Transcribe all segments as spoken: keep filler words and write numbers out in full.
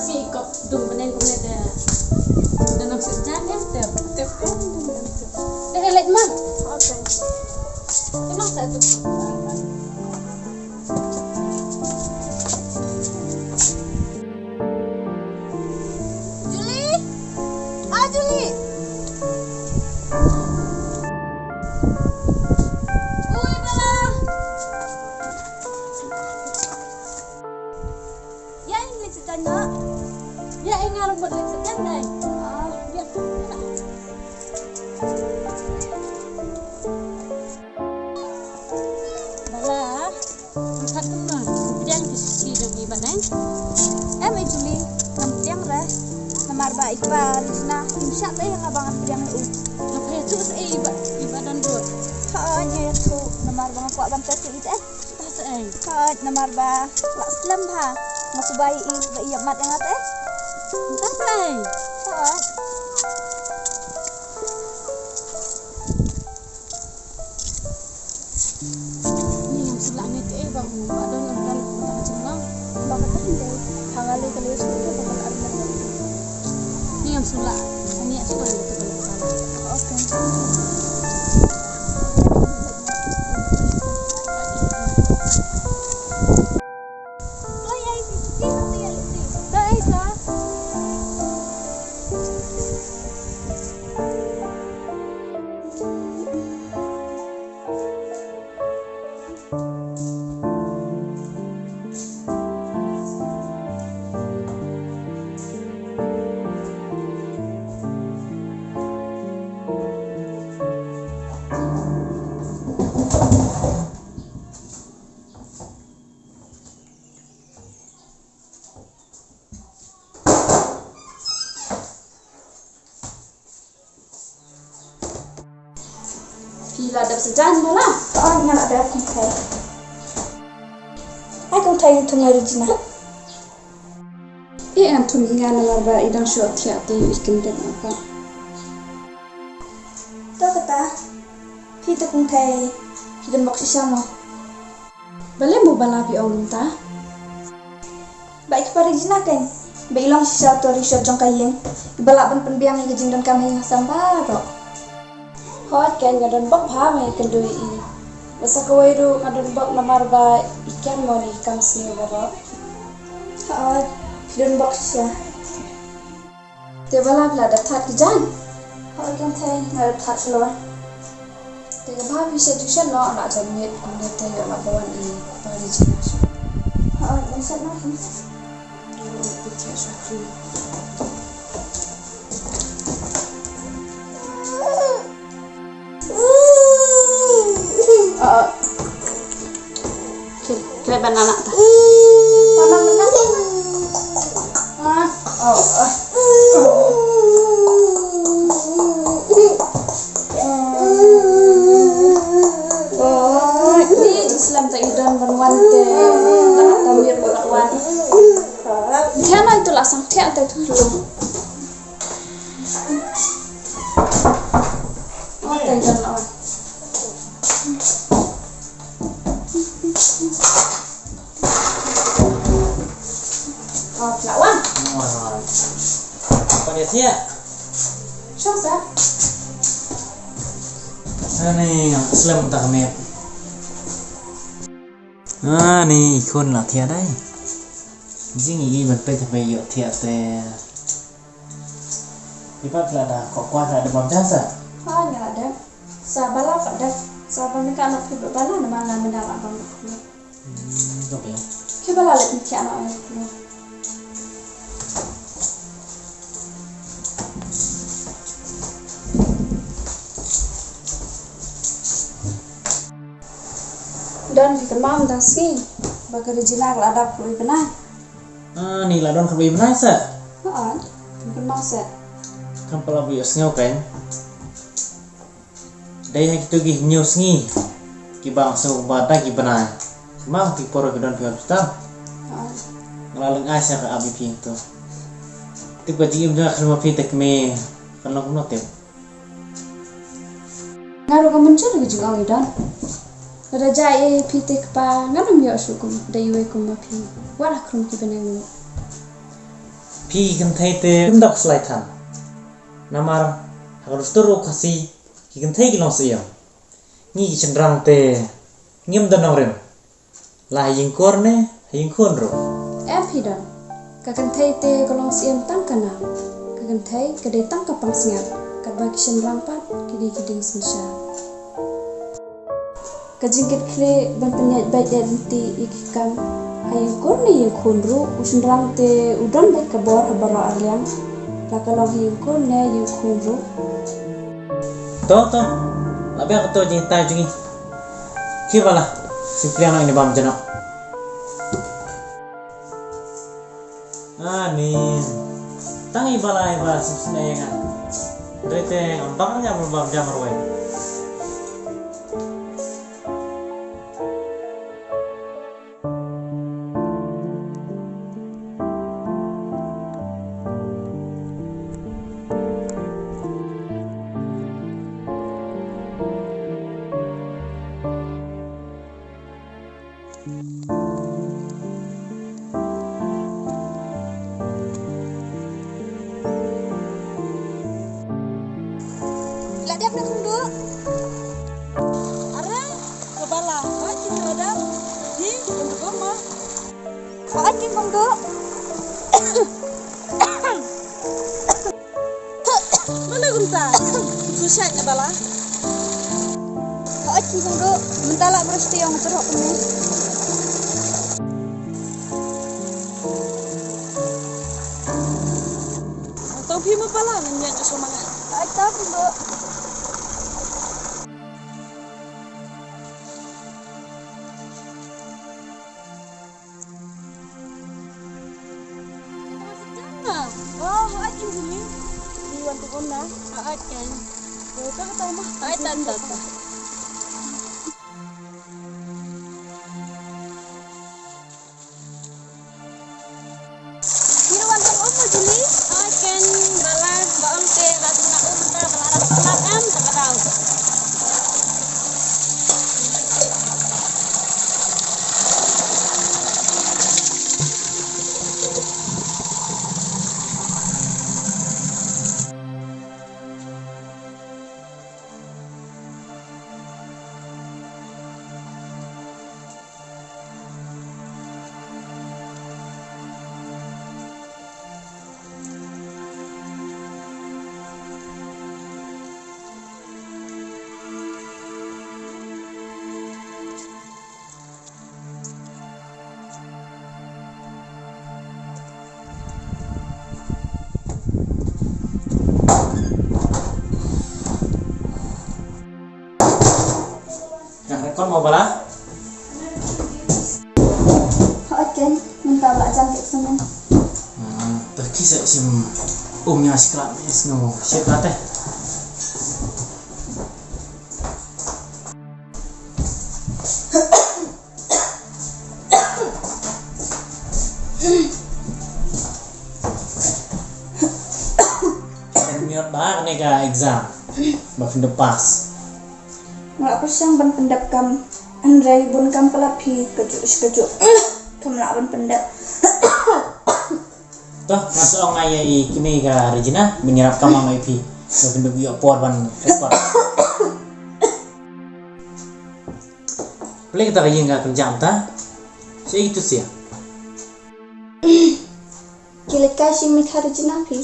Si kop dung bneng kumne te. Nanam sik jan em te. Te kan dung bneng te. Te lek ma. Okay. Te ma sa dung. Julie. Ah, Julie. Oi, Bala. Ïa, ïa, ïa, ïa, ïa. Ïa, ïa, nga ruh mut leit sha jan dai. Ah, ïa, ïa. Bala, nga khat kumno, pdiang ki shisha jong i ba neng. Em, i Julie, ngam pdiang re. Namar ba i kpa Regina, im shah te ïa nga ba ngan pdiang ïa u. Nga pdiang ïa u sa i ba, i ba don ruh. Ha, ïa, ïa, tu, namar ba nga kwah ban test ïa i te. Test ïa i. Hooid, namar ba la slem bha. Nga sngewbha ïa i ba i ïa mad ïa nga te. Test ïa i. Hooid. Ni ngam sngewlah ne te ba u ba don, don, don, don, don, don, don. Ba ka tah te. Hangne ka lei sngewbha ba ka la. Ni ngam sngewlah. Ani sngewbha. Okay. Phi la dep sa jan mo la? Oh, nga la dep, kong thei. Ai, kong thei, ngan thung ïa Regina. Eh, ngan thung ïa nga namar ba i dang shu thiah te i kim dep apa. To kata, phi te kong thei, phi dang bok shisha mo. Balei mo ba la phi ong kumta? Ba i kpa Regina kein ba i long shisha uto rishot jong ka ïing, i ba lah ban pynbiang ïa ka jingdonkam ha ïing ha sem baroh. Hooid kein, nga don bok bha ba nga ïakynduh ïa i. Bad sa kawei ruh nga don bok namar ba i kian mo ïa ki kam sniew baroh. Hooid, phi don bok shisha. Te Bala, phi la dep thad ki jaiñ? Hooid kong thei, nga dep thad shalor. Te kaba phi shet ju shet noh, la jan miet kumne te ïoh la ba wan i pari jaiñ. Hooid, dang shet noh. Kira banana ta. Banana. Ah, oh, ah. Oh, ni slem ta i don ban wan te. La ta mir ba wan. Kya na itu la sang kya ta tu. Ani, slem ta kmet. Ani, i khun la thiah dei. Jing i ban peit ba ïoh thiah te. I pat la da, ko kwah la da bam jan sa. Ha, nga la da. Sa Bala pat da. Sa ba mynta na phi ba Bala na ma nga mynta la bam. Hmm, okay. Phi Bala le phi thiah na. Don, phi kynmaw mynta sngi ba ka Regina ka la dap khlem bnai. Ah, ni la don khlem bnai sa? Hooid, phi kynmaw sa. Kam pala ba ïohsngew kein. Dei ha kitu ki hynñiew sngi kiba nga sngew ba da ki bnai. Kynmaw ki por ki don phi hospital. Hooid. Nga la lyngngai sha ka ap ïa phi tu. Tip ka jingim jong nga khlem ma phi te kmie kan long kumno tip. Nga ruh nga mynjur ïa ka jingong i Don. Lada jia ïa phi te kpa ngan ym ïoh shuh kum da iwei kum ma phi. Wat ha khrum ki bneng ruh. Phi ki kynthei te ym dap slai than. Namar ha ka dustur u Khasi ki kynthei ki long siem. Ngi ki shynrang te ngim don nongrim. La ha ïing kur ne ha ïing khun ruh. Em phi don. Ka kynthei te ka long siem tang ka nam. Ka kynthei ka dei tang ka pansngiat. Katba ki shynrang pat ki dei ki dieng synshar. Ka jingkitkhlieh ban pynïaid beit ïaid lynti ïa ki kam ha ïing kur ne ïing khun ruh, u shynrang te u don beit ka bor ha baroh arliang, la ka long ha ïing kur ne ïing khun ruh. To, to, la biang kato jingïatai jong ngi. Khie ba la, shu pliang noh ïa kine bam jnop. Ani. Tang i ba la i ba shisha ïa nga. Hynrei te ngam bang ïa ba bam jam ruh. La dep na kumdu. Are, ka bala, ba kin ka dep. Hi, kumdu ma. Ba kin kumdu. Mano kumta? Suicide na bala. Hooid, kin kumdu, mynta la brush te ong terhok kumne. Tang phi ma bala ngan ïa ju sama. Hooid, tang kumdu. Oh, hooid, Juli. Di wan tu kona. Hooid, kan. Yo, ka kata ma. Hooid, tan, tan, tan. Di wan tu kona, Juli. Hooid, kan. Bala, ba ong te, ba tu na um ta, bala, bala, em, ta, bala. Nang record mo bala? Hooid, kan, mynta ba jan kek semen. Ah, ta ki sa sim um ïa sikla, is no, sikla te. Kan miet ba kane ka exam ba phin da pass. Nga la pyrshang ban pyndep kam, hynrei bun kam ka la phi kajuh shi kajuh. Kam lah ban pyndep. To, nga sa ong ïa i kmie ka Regina ban ïarap kam ma i phi. Ba phin da ïoh por ban record. Plie kata ka ïing ka kynjam ta. Sa ïa kitu sia. Ki leit kai shi mit ha Regina phi.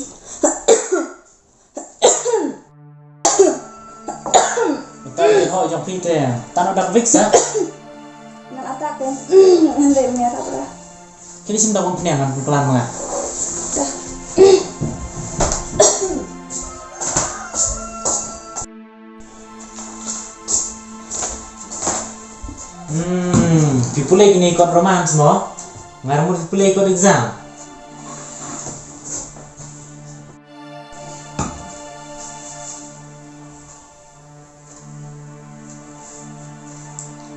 Utai ho jong phi te. Tano dak Vicks ha? Ngan atak te. Ngan dei mia ta bra. Kini sim da bom pnia ngan plan ma nga. Hmm, phi pule kine kot romance mo? Ngar mut phi pule kot exam.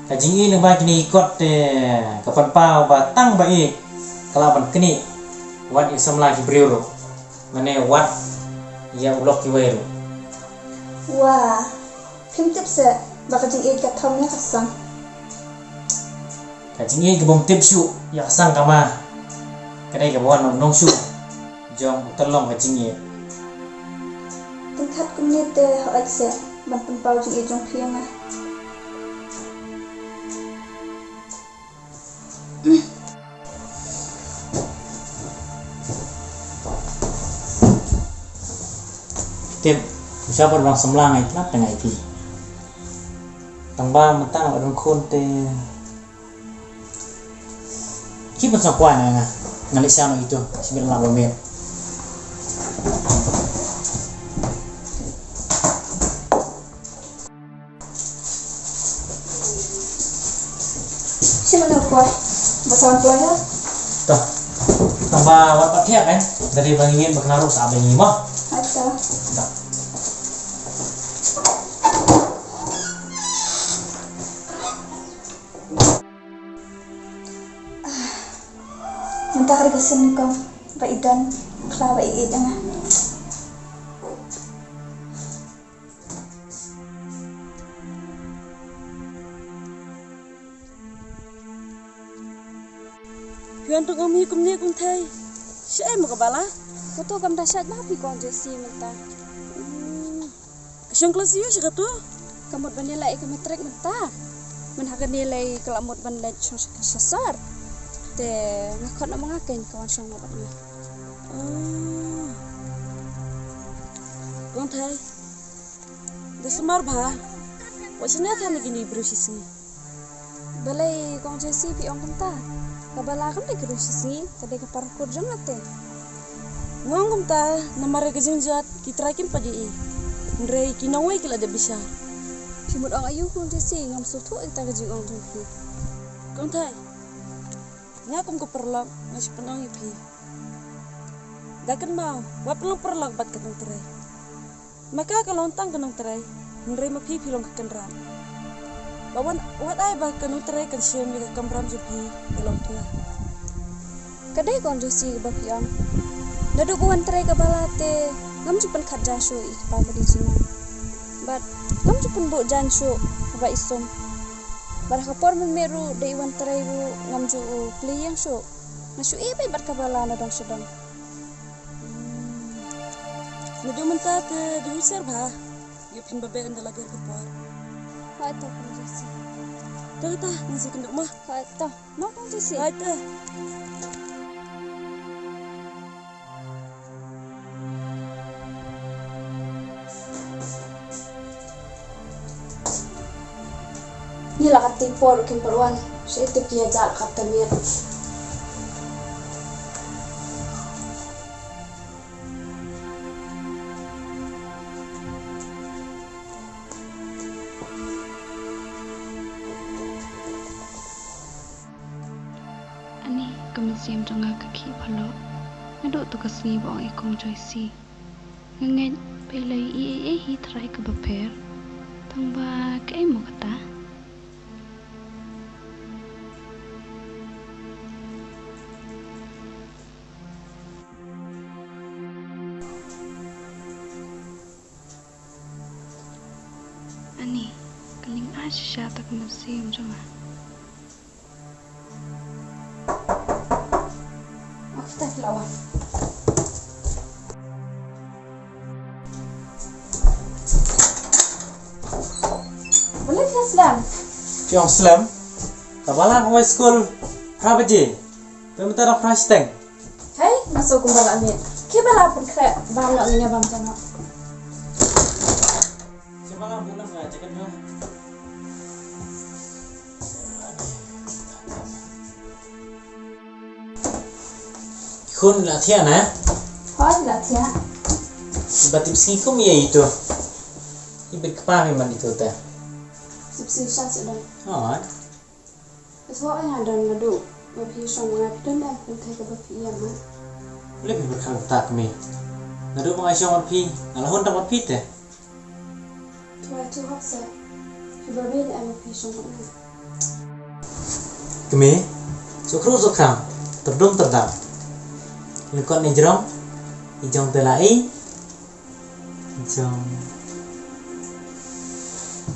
Ka jingïeit lyngba kine ki kot te ka pynpaw ba tang ba ïeit ka lah ban knieh wat ïa samla ki briew ruh, mane wat ïa u lok kiwei ruh. Wah, phim tip seh ba ka jingïeit ka thom ïa ka sang. Ka jingïeit ka bym tip shuh ïa ka sang ka ma, ka dei kaba wan nong shuh. jong u tyrlong ka jingïeit. Tyngkhat kumne te hooid se ban pynpaw jingïeit jong phi ïa nga. Tip, sha por bang samla ngai tnat tngai phi. Tang ba mynta nga don khun te. Ki ban sngewkwah na nga. Nga leh sha no itu, shi bit lang ba miet. Shi mano kwai. Ba sawan kwai ha? Tah. Tang ba wat pat thiah kan. Dari ba ngin ba kena ruh sa ba ngin mo. Acha. Tah. Mynta ka dei ka sien kong ba i don khlaw ba i ïeit ïa nga. Phi wan tang ong hi kumne kong Thei. Shaei mo ka bala? Kato kam da shait ba phi kong Jesse mynta. Hmm. Ka shong klas ïa u shi kato? Ka mut ban ïaleh ïa ka matric mynta. Myn ha kane lei ka la mut ban leit shong sha sor. Te nga khot na ma nga keiñ ka wan shong mo bad nga. Oh. Kong Thei. Da sumar bha. Wat shane than ïa kine briew shisngi. Balei kong Jesse phi ong kumta? Ka bala kam dei ka briew shisngi, ka dei ka para kur jong nga te. Nga ong kumta namar ka jingjot ki trai kim pat ïohi. Hynrei ki nongwei ki la dep bishar. Phi mut ong aïu kong Jesse, ngam sngewthuh ïa kata ka jingong jong phi. Kong Thei, nga kum ka paralok nga shu pynong ïa phi. Da kynmaw, wat pynlong paralok bad ka nongtrei. Ma ka ka long tang ka nongtrei, hynrei ma phi phi long ka kynrad. Ba wan wat ai ba ka nongtrei kan shim ïa ka kamram jong phi ïa long tnga. Ka dei kong Jesse kaba phi ong. Naduh ba wan trei ka bala te ngam ju pynkhat ja shuh ïa ka pa ka dei jingnang. Bad ngam ju pynbuh jan shuh haba i sum. Bad ha ka por mynmiet ruh da i wan trei ruh ngam ju u plie ïeng shuh. Nga shu ïeh beit bad ka bala na dong sha dong. Naduh mynta te dei husiar bha. Ïa phin ba beh ynda la ger ka por. Hooid to kong Jesse. Te kata ngan sa kynduh ma. Hooid to. Mo kong Jesse. Hooid te. Ngi la ka tei por kim pat wan. Sha ito ki hajar ka tamiat. Ani ka mynsiem jong nga ka khih bha lok. Naduh tu ka sngi ba ong i kong Joyce. Nga ngeit phi la ïohi ei ei hi trai kaba pher. Tang ba kaei mo kata? Ani, ka ling ah shisha ta ka mynsiem jong nga. Okey, ta ki la wan. Balei phi slem? Phi ong slem? Ka bala ka wai skul phra baje. Phi mynta dang phra shiteng. Hei, nga sngewkmen ba la miet. Ki bala pynkhreh bam noh ngin ïa bam tang noh. Sngewbha nga buh lang ka jacket nga. Khun la thiah na? Hooid la thiah. Ba tip sngi kum ïa itu. I bit kpa mi man itu te. Tip sngi sha sha dang. Hooid. Ka shuwa nga don naduh ba phi shong ma nga, phi don em kynthei kaba phi ïam ma? Lei phi byrkhat kata kmie. Naduh ba nga shong bad phi nga la hun tang bad phi te. Twa tu hok sa. Phi ba beh em ba phi shong ma nga. Kmie, sukru sukrang, terdum terdam. Lyngkot ne jrong, i jong te la i. Jong.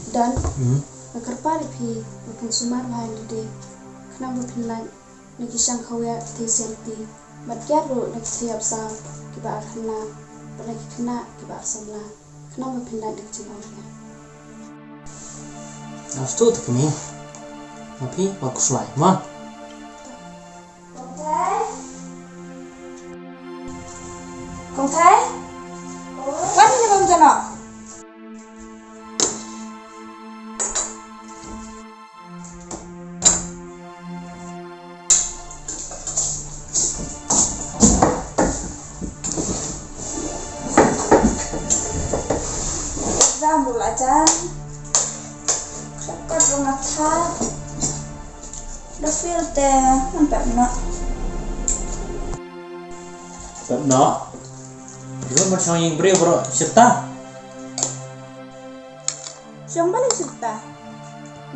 Dan. Hmm. Nga kyrpad ïa phi ba phin sumar bha ïa lade. Khnang ba phin lait na ki shang khawia ki thei sianti. Bad kiar ruh na ki thei ïap saw ki Ba ar khynnah, ba na ki khynnah kiba ar samla. Khnang ba phin lait da ka jingong ïa nga. Nga sngewthuh te kmie. Ma phi ba khuslai ma. Kong Thai. Kong Thai. Wan ïa bam jano. Exam ruh la jan. Shortcut ruh nga thad. Da fail te ngan pep noh. Pep noh. Ruh man shong ïing briew baroh shata. Shong balei shata?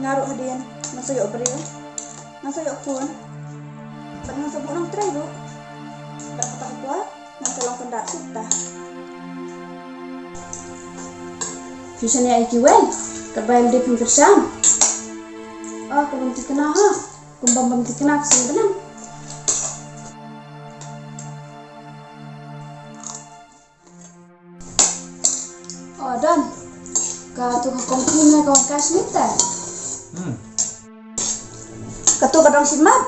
Nga ruh hadien ngan sa ïoh briew, ngan sa ïoh khun. Bad ngan sa buh nongtrei ruh. Bad kata ka por ngan sa long kyndat shata. Phi shaniah ïa kiwei, katba ym dei phin kyrshan. Ah, ka bym thikna ha. Kum bym bym thikna ka sngewbha. Oh, Don. Katu ka kongphi ne ka wan kai sha ngi te? Hmm. Katu ka dang shim mat.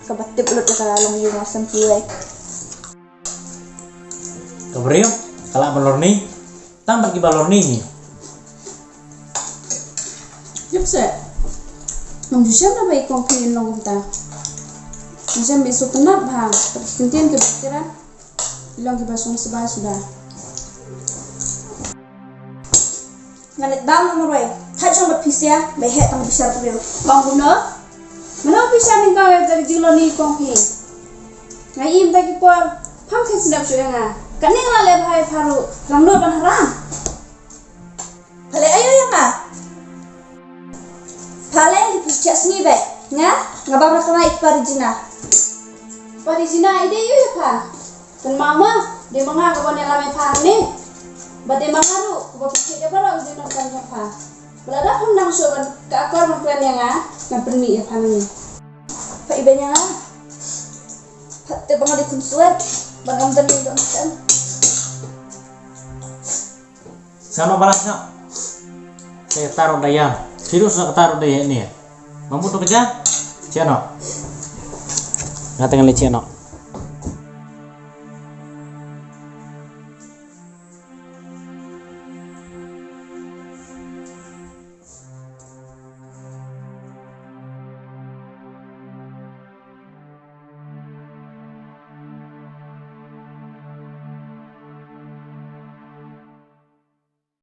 Kaba tip lut ka long ïing wa sem kiwei. Ka briew ka lah ban lorni. Tang bad kiba lorni hi. Jep se. Ngam ju shem na ba i kongphi in long kumta. Ngam shem ba i sngewtynnat bha. Kyntien kiba kiran. I long kiba sngewsbah suda. Nga leit bam marwei. Thait shong bad phi sia, ba heh tang bishar briew. Bang kumno? Mano bishar ning ka ka jinglong ni kong phi. Nga im ta ki por, pham khen sngap shu nga. Ka ning la le bhai pharu, lang nur ban haram. Phale ayo ya nga. Phale ki phi chak sngi be. Nga, nga bam ra ka nai pari jina. Pari jina ide yu ya pha. Kan mama, de manga ka bone lame pha ne. Ba de manga ru, ka ba phi ke ba ra ujin na kan pha. Bala da pun nang so ban ka akor ban kwen ya nga, na permi ya pha ne. Pha ibe ya nga. Pha te banga de kun suet, banga mdan ni dong kan. Sa no balas no. Te taruh daya. Sirus sa taruh daya ni. Mamut tu keja? Ciano. Nga tengah le ciano.